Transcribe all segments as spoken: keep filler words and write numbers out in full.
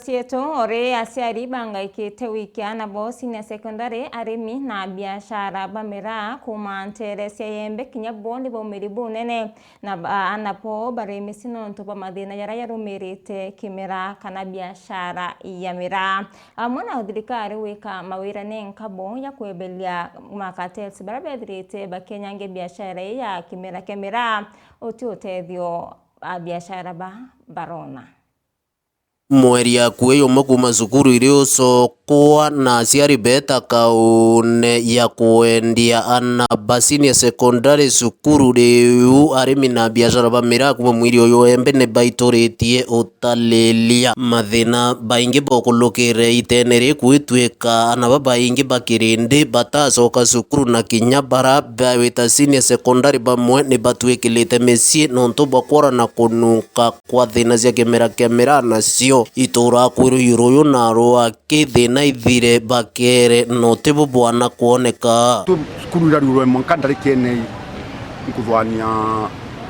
Cietu, ori aciari bangaikite wikia nabo senior secondary, arimi na biashara ba miraa kuuma nteere cia Iembe kinya bo ni baumiri bunene, na ba-, aana bo bari misi nontu bwa mathina jaria jarumirite kimiraa kana biashara ya miraa. Amwe na thirikari gwika mawira ni nkabo ya kweberia makatels baria bethirite bakenyangia biashara ii ya kimera kia miraa, uti utethio a biashara ba barona. Mweri akui umwe kuuma cukuru iri ucokwa na aciari beeta kaune ya kwendia aana ba senior secondary cukuru, riu arimi na biashara ba miraa kuuma mwiri uyu Iembe ni baituritie utalilia. Mathina baingi bokulukire iteene rii, gwituika aana babaingi ba kirindi batacoka cukuru, na kinya bara bawita senior secondary bamwe ni batwikilite micii nontu bwa kwora na kununka kwa thina cia kimera kia miraa, nacio itura kwirwa iruyu na rwaki thina ithire bakere na uti bubwana kwoneka. Tu cukuru irarurwe mwanka ndarikene nkuthwania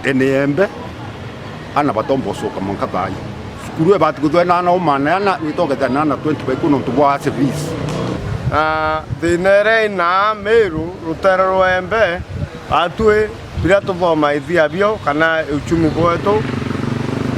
ene Iembe, ana batomba ucoka mwanka thaai. Cukuru ibati kuthwa na ana uma na ana, witogethia na ana twenty baiku nontu bwa service. Na thina iria ina Meru, rutere rwa Iembe, atwi biria tuthomaithia bio kana uchumi bwetu,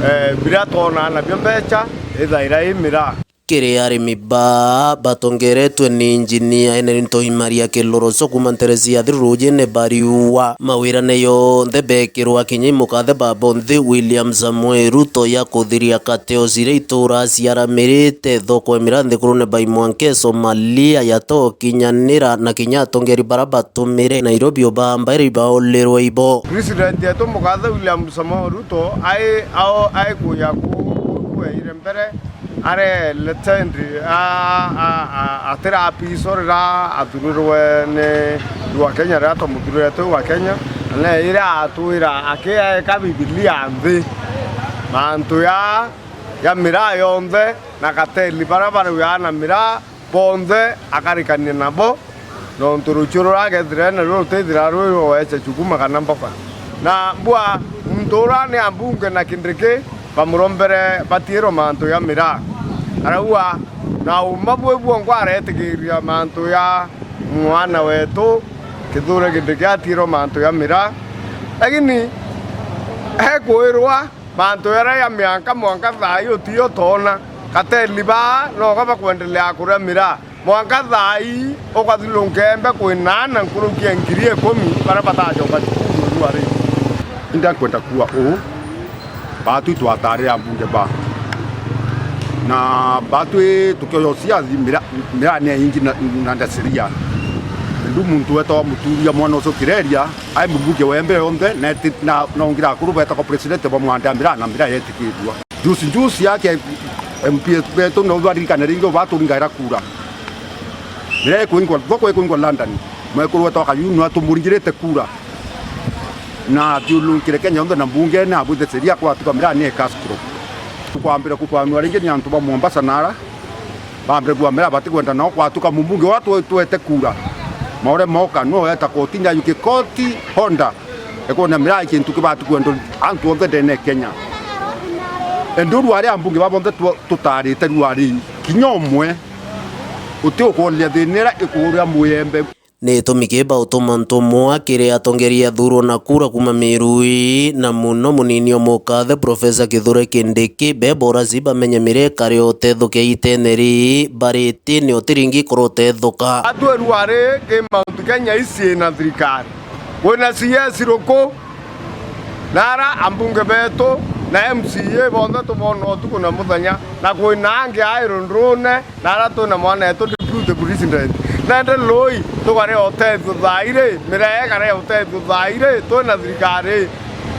eh, biria twonaa nabio mbeca, ithaira i miraa. Kiri arimi baa batongeretwe ni injinia Henry Ntoimaria Kiloroso kuuma nteere cia Athiru Rujine bariua mawirane yonthe bekirwa kinya i mukathe baba o nthi William Samoei Ruto ya kuthiria kateos iria itura ciaramirite thoko ya miraa nthigurune bai mwanka e Somalia ya to kinyanira, na kinya atongeri bara batumire Nairobi o baamba iri baulirwe ibo. President yetu mukathe William Samoei Ruto ai, ao, ai kuya ku, ku, kueire mbere, are legend, a, a, a, atira apiso rira athurirwe ni rwa Kenya, rira twamuthurire twi wa Kenya, na neire atwira akiaeka Bibilia nthi, mantu ya, ya miraa yonthe, na kateli bara bari na miraa, bonthe akarikania nabo, nontu rucio ruria agethire naruo rutithira rwi rwa wecha chukuma kana mboka. Na mbua muntu uria ni ambunge na Kindiki bamurombere batiirwe mantu ya miraa. Arauga, na uma bwi bwongwa aretikiria mantu ya mwana wetu Kithure Kindiki atiirwe mantu ya miraa. Lakini ekwirwa mantu jaria ja mianka mwanka thaa ii utio toona. Kateli baa noga bakwendelea kuria miraa. Mwanka thaa ii ukathilunka Iembe kwina aana nkuruki ya ngiri ikumi baria batacoka cukuru rua ri. Indi nkwenda kuuga uu, baatwi twataarire ambunge baa. Na baatwi tukioya uciathi mira-, miraa ni ingi na, na ndasiria. Ndu muntu wetawa Muturia mwana ucio Kireria, ai mbunge wa Iembe yonthe, na eti-, na, na ungi akuru betagwa president bamwandea miraa na miraa yetikirua. Juzi juzi yake M P S betu no baririkane ringi ubatũringaira kura. Miraa ikwingwa, thoko ikwingwa London. Mwekuru wetawa Kayuni atumuringirite kura. Na athiururukire Kenya yonthe na mbungene abwite sheria kwatuka miraa ni cash crop. Tukwambira kufanua ringi ni antu ba Mombasa nara. Bambire kuuga miraa batikwenda nao kwatuka mumbunge uria twe-, twete kura. Maure moka, nwe weta kotini ayukie koti honda. Ekwona miraa i kintu kibati kwendwa antu onthe ndene ya Kenya. Indi rwari ambunge baba onthe twa-, tutarite rwari kinya umwe uti ukwoneria thina iria ikuria muyembe. Ni gitumi ki bautuma ntumwa kiri atongeria athurwa na kura kuuma Miru ii, na muno munini o mukathe Profesa Kithure Kindiki, beboraci bamenye miraa ikari utethukia itene rii, bariti ni utiringi ikorwa utethuka. Atwi rwari ki Mount Kenya icii na thirikari. Kwina C S ruku, na ara ambunge betu na M C A bonthe tubona utuku na muthenya, na kwina angi ai rundurune, na ara twina mwana wetu deputy president. Nende lui tukarea utethio thaa iri, miraa ikarea utethio thaa iri, twina thirikari.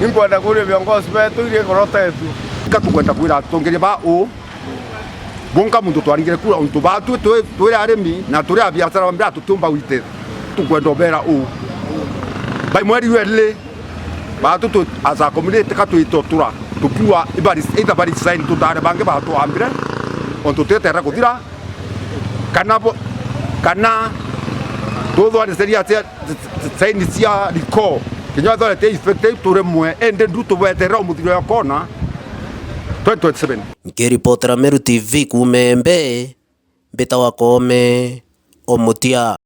Inkwenda kuria viongozi betu iria ikora utethio. Ka tukwenda kwira atongeria ba uu, bonka muntu twaringire kura untu baatwi twi, twiri arimi na turi abiashara ba miraa tutiumba gwitethia. Tukwenda ubera uu. By mweri wa iri, baatwi twi, as a community ka twitotura, tukiuga ibari, either bari sign tutare bangi batwambire, untu twitera kuthira, kana bo, kana tuthwariseria cia saini cia riko, kinya wethore ti effective, turemwe, indi ndu tubeterera umuthiro ya kona, twenty twenty-seven. Nkiripotera Meru T V kuuma Embe, mbitawa Koome Omutia.